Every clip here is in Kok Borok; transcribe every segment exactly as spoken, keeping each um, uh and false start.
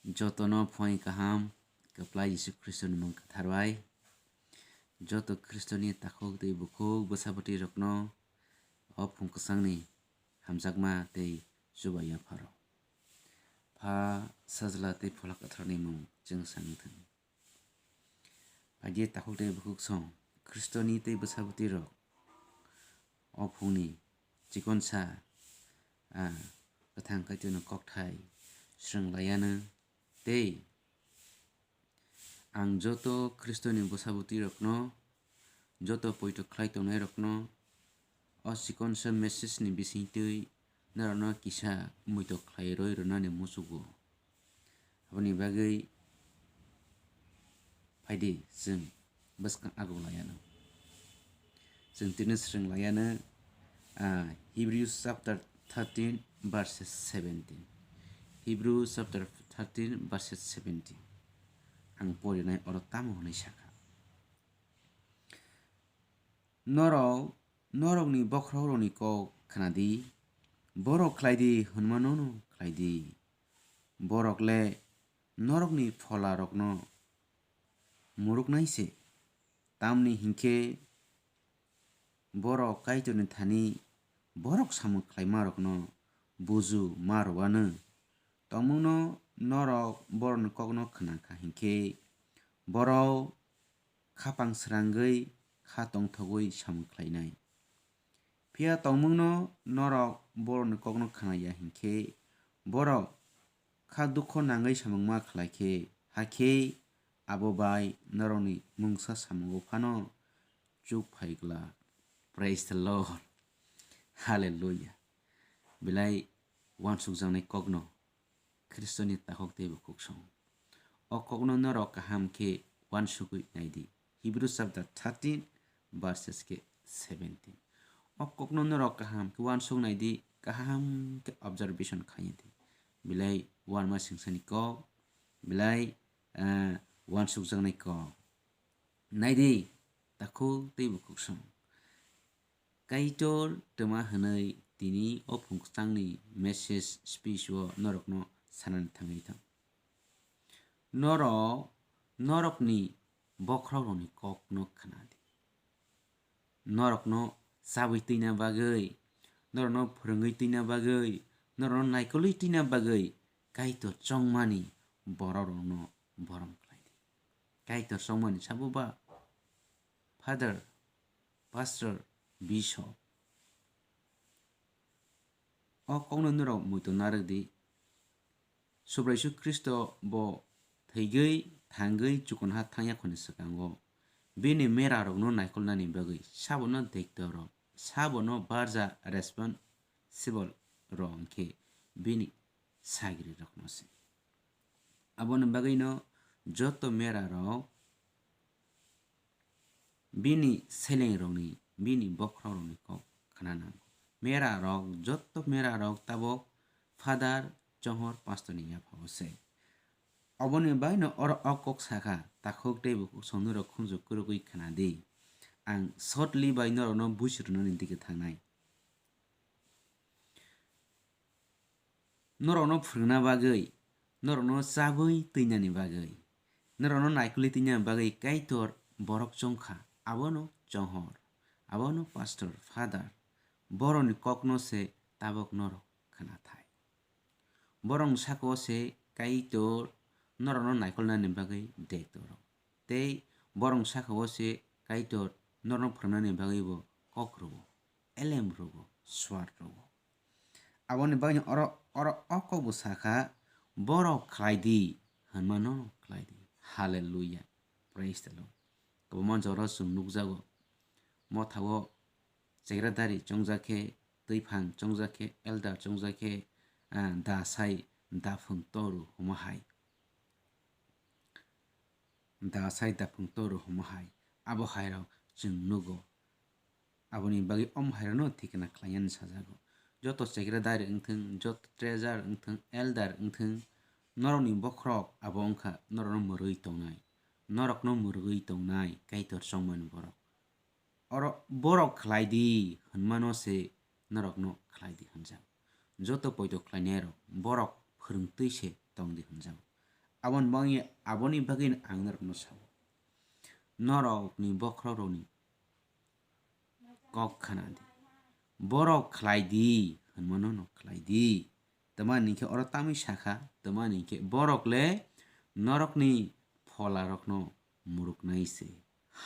Jotono phai kaham kwplai Jisu Khristoni mung kwthar bai. Joto Khristoni takhuk tei bukhuk bwsa bwtwi rokno o phung kwchangni hamjakma tei chuba yapharo. Pha Sajla tei Phola Kwtharni mung chwng sa wng thung. Phaidi takhuk tei bukhuk song Khristoni tei bwsa bwtwi rok o phungni chikonsa, a, kwthang Kaitorni kokthai swrwng laiano tei ang joto Khristoni bwsa bwtwi rokno, joto poito khlai tongnai rokno o chikonsa message ni bisingtwi norokno kisa muitok khlai roi rwnani muchugo. Aboni bagwi phaidi chwng bwskang ago laiano. Chwng tini swrwng laiano, ah, Hebrews chapter thirteen verses seventeen. Hebrews chapter thirteen verses seventeen. Ang porinai oro tamo hwnwi sakha. Norok, norokni bokhorokrokni kok khnadi, borok khlaidi hwnmanono khlaidi. Borok le norokni pholarokno muruknai se, tamni hinkhe borok Kaitorni thani borok samung khlaimarokno buju ma rwano. Tongmungno norok borokni kokno khna kha hinkhe borok khapang srangwi kha tongthogwi samung khlainai. Phiya tongmungno norok borokni kokno khna ya hinkhe borok kha dukho nangwi samung ma khlai khe, hakhe abo bai norokni mungsa samungo phano chuk phai glak. Praise the Lord. Hallelujah. Belai uansukjaknai kokno Khristoni takhuk tei bukhuk song. O kokno norok kaham khe uansugwi naidi. Hebrews chapter thirteen verses khe seventeen. O kokno norok kaham khe uansuk naidi, kaham khe observation khaidi. Belai uanma singsani kok, belai, eh, uansukjaknai kok. Naidi, takhuk tei bukhuk song. Kaitor twma hwnwi tini o phungkchangni message speech o norokno sanani thangwi thang. Norok, norokni bokhorokrokni kokno khnadi. Norokno chabwi twina bagwi, norokno phwrwngwi twina bagwi, norokno naikolwi twina bagwi Kaitor chongmani borokrokno borom khlaidi. Kaitor chongmani sabo ba Father, Pastor, Bishop. O kokno norok muitu narwk di. Subraisuk Khristo bo thwigwi, thangwi, chukunha thangya khoni swkango bini merarokno naikolnani bagwi sabono dektorok, sabono barja responsible rok hwnkhe bini sagrirokno se. Aboni bagwino joto merarok bini selengrokni, bini bokhorokrokni kok khna nango. Merarok, joto merarok tabok Father, Chonghor, Pastorni yaphao se. Oboni baino oro o kok sakha, takhuk tei bukhuk song norok khunju kwrwgwi khna di. Ang shortly bai norokno buisi rwnani digi thangnai. Norokno phwrwngna bagwi, norokno chabwi twinani bagwi, norokno naikolwi twinani bagwi Kaitor borok chongkha, abono chonghor, abono pastor, father, borokni kokno se tabok norok khna thai. Borokni saka-o se Kaitor norokno naikolnani bagwi dektorok. Tei borokni saka-o se Kaitor norokno phwrwngnani bagwi bo kok rwo, elem rwo, swar rwo. Aboni bagwi oro, oro o kok bo sakha, "Borok khlai di," hwnmano khlai di. Hallelujah. Praise the Lord. Kwbangma jora chwng nukjago. Mothao chekra dari chongjak khe, twiphang chongjak khe, elder chongjak khe, ah, da sai, da phung toru huma hai. Da sai da phung toru huma hai. Abo hairok chwng nugo. Aboni bagwi om hairokno thikna khlainani sajago. Joto chekra dari wngthung, joto treasurer wngthung, elder wngthung, norokni bokhorok abo wngkha norokno mwrwi tongnai. Norokno mwrwi tongnai Kaitor chongmani borok. Oro borok khlai di hwnmano se norokno khlai di hwnjago. Joto poito khlainairok borok phwrwngtwi se tong di hwnjago. Aboni bagwi, aboni bagwi ang norokno sao. Norokni bokhorokrokni kok khna di. Borok khlai di, hwnmano no khlai di. Tamani hinkhe oro tamwi sakha, tamani hinkhe borok le norokni pholarokno muruknai se.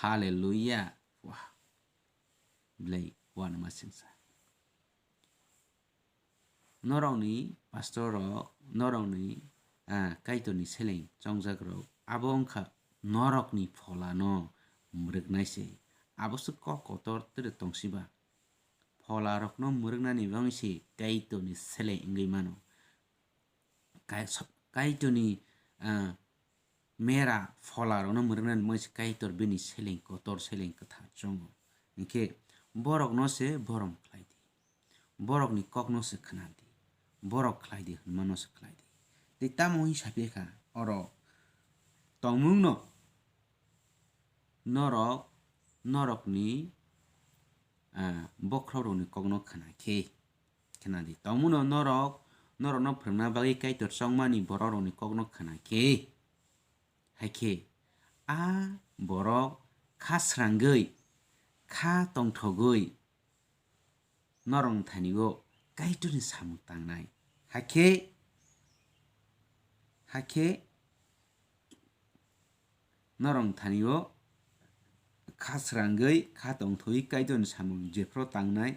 Hallelujah. Wah. Belai uanama sengsa. Norokni pastor rok, norokni, ah, Kaitorni seleng chongjak rok, abo wngkha norokni pholano mwrwknai se. Abo se kok kotor tere tongsiba. Phola rokno mwrwknani bagwi se Kaitorni seleng wngwi mano. Kai-, so-, Kaitorni, ah, mera phola rokno mwrwknani bagwi se Kaitor bini seleng kotor, seleng kwthar chongo. Hinkhe borokno se borom khlai di. Borokni kokno se khna di. Borok khlai di hwnmano se khlai di. Tei tamo wngwi saphi kha oro tongmungno norok, norokni, ah, bokhorokrokni kokno khna khe, khna di. Tongmungno norok, norokno phwrwngna bagwi Kaitor chongmani borokrokni kokno khna khe, hai khe a borok kha srangwi, kha tongthogwi, norokni thani-o Kaitorni samung tangnai. Hakhe, hakhe norokni thani-o kha srangwi, kha tongthogwi Kaitorni samung jephru tangnai,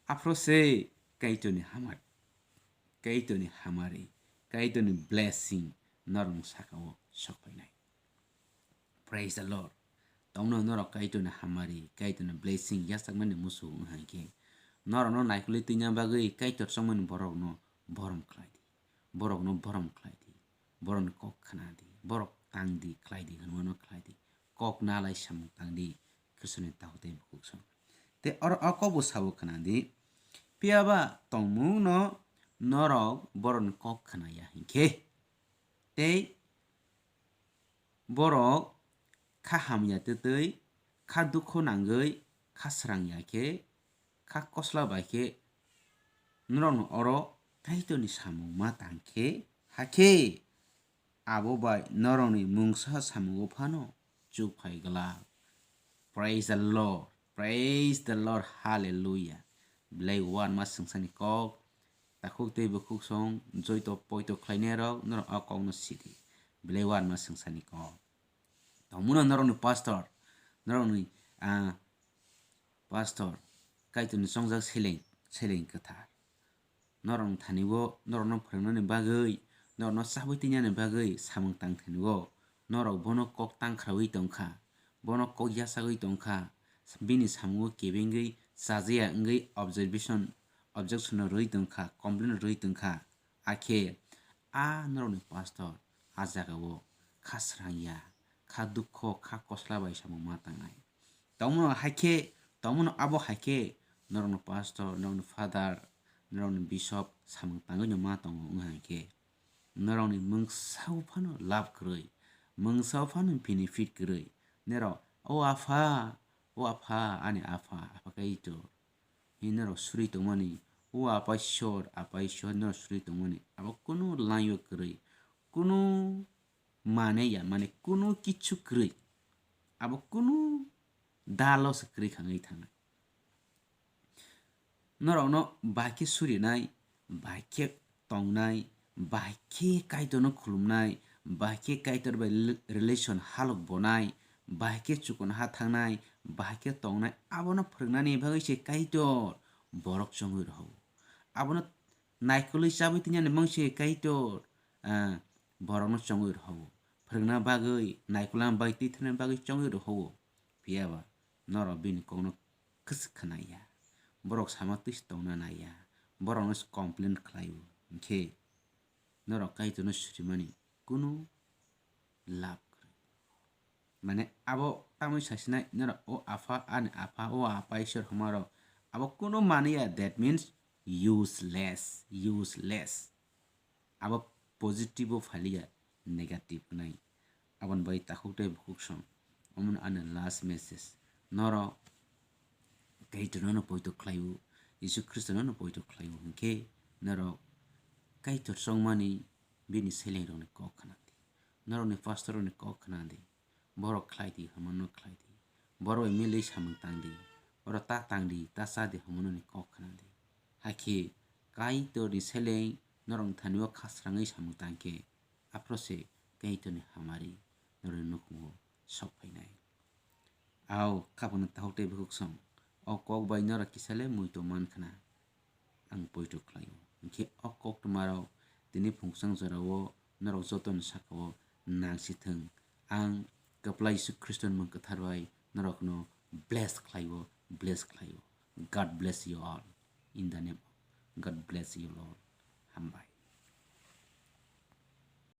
aphuru se Kaitorni hamari, Kaitorni hamari, Kaitorni blessing norokni saka-o sokphainai. Praise the Lord. Tongno norok Kaitorni hamari, Kaitorni blessing yachakmani musu wng hai khe, norokno naikolwi twina bagwi Kaitor chongmani borokno borom khlai di. Borokno borom khlai di. Borokni kok khna di. Borok tang di, khlai di, hwnmano khlai di. Kok nalai samung tang di. Khristoni takhuk tei bukhuk song. Tei oro o kokbo sabo khna di. Phiya ba tongmungno norok borokni kok khna ya hinkhe, tei borok kha hamya twtwi, kha dukhu nangwi, kha srang ya khe, kha kosla bai khe, norokno oro Kaitorni samung ma tang khe, hakhe abo bai norokni mungsa samungo phano chuk phai glak. Praise the Lord. Praise the Lord. Hallelujah. Belai uanama sengsa ni kok. Takhuk tei bukhuk song joito poito khlainai rok norok o kok no sidi. Belai uanama sengsa ni kok. Tongmungno norokni pastor, norokni, ah, pastor, Kaitorni chongjak seleng, seleng kwthar. Norokni thani-o norokno phwrwngnani bagwi, norokno chabwi twinani bagwi samung tang thani-o norok bono kok tang khraui tong kha, bono kok yachagwi tong kha, bini samungo kebengwi chajaya wngwi observation, objection-o rwui tong kha, complain-o rwui tong kha. Akhe a norokni pastor a jagao kha srang ya, kha dukho, kha kosla bai samung ma tangnai. Tongmano hai khe, tongmano abo hai khe, norokni pastor, norokni father, norokni bishop samung tangwi no ma tongo wng hai khe, norokni mungsa phano lab kwrwi, mungsa phano benefit kwrwi, norok, "O apha, o apha, ani apha, apha Kaitor," hinwi norok suri tongmani, "O apa Ishwar, apa Ishwar," hinwi norok suri tongmani, abo kunu laio kwrwi, kunu mane ya, mane kunu kichu kwrwi, abo kunu dalo se kwrwi khangwi thangnai. Norokno bai khe surinai, bai khe tongnai, bai khe Kaitorno khulumnai, bai khe Kaitor bai rel-, relation halok bonai, bai khe chukon ha thangnai, bai khe tongnai, abono phwrwngnani bagwi se Kaitor borok chongwi rw-o. Abono naikolwi chabwi twngnani mungse Kaitor, ah, borokno chongwi rw-o. Phwrwngna bagwi, naikolna bagwi, twi thangna bagwi chongwi rw-o. Phiya ba norok bini kokno kwswk khna ya. Borok sama twi se tongna nai ya. Borokno se complain khlai-o. Hinkhe norok Kaitorno surimani kunu lab kwrwi. Mane abo tamwi sasinai norok, "O apha, ani apha, o apa Ishwar," hwnmarok abo kunu mani ya, that means useless, useless. Abo positive o phaliya, negative wngnai. Aboni bai takhuk tei bukhuk song. Omono ani last message. Norok Kaitorno no poito khlai-o, Jisu Khristono no poito khlai-o hinkhe norok Kaitor chongmani bini selengrokni kok khna di. norokni pastor rokni kok khna di, borok khlai di, hwnmano khlai di, borok bai milwi samung tang di, borok ta tang di, ta cha di, hwnmano ni kok khna di. Hakhe Kaitorni seleng norokni thani o khasrangwi samung tang khe, aphro se Kaitorni hamari norokni nukhungo sok phainai. Ao khapangni takhuk tei bwkhuk song, o kok bai norok kisa le muitu man khna ang poito khlaio. Hinkhe o koktwmarok tini phungchang jorao norok jotoni sakao nang si thung. Ang kwplai Jisu Khristoni mung kwthar bai norokno bless khlaio, bless khlaio. God bless you all. In the name of God bless you all. Hambai.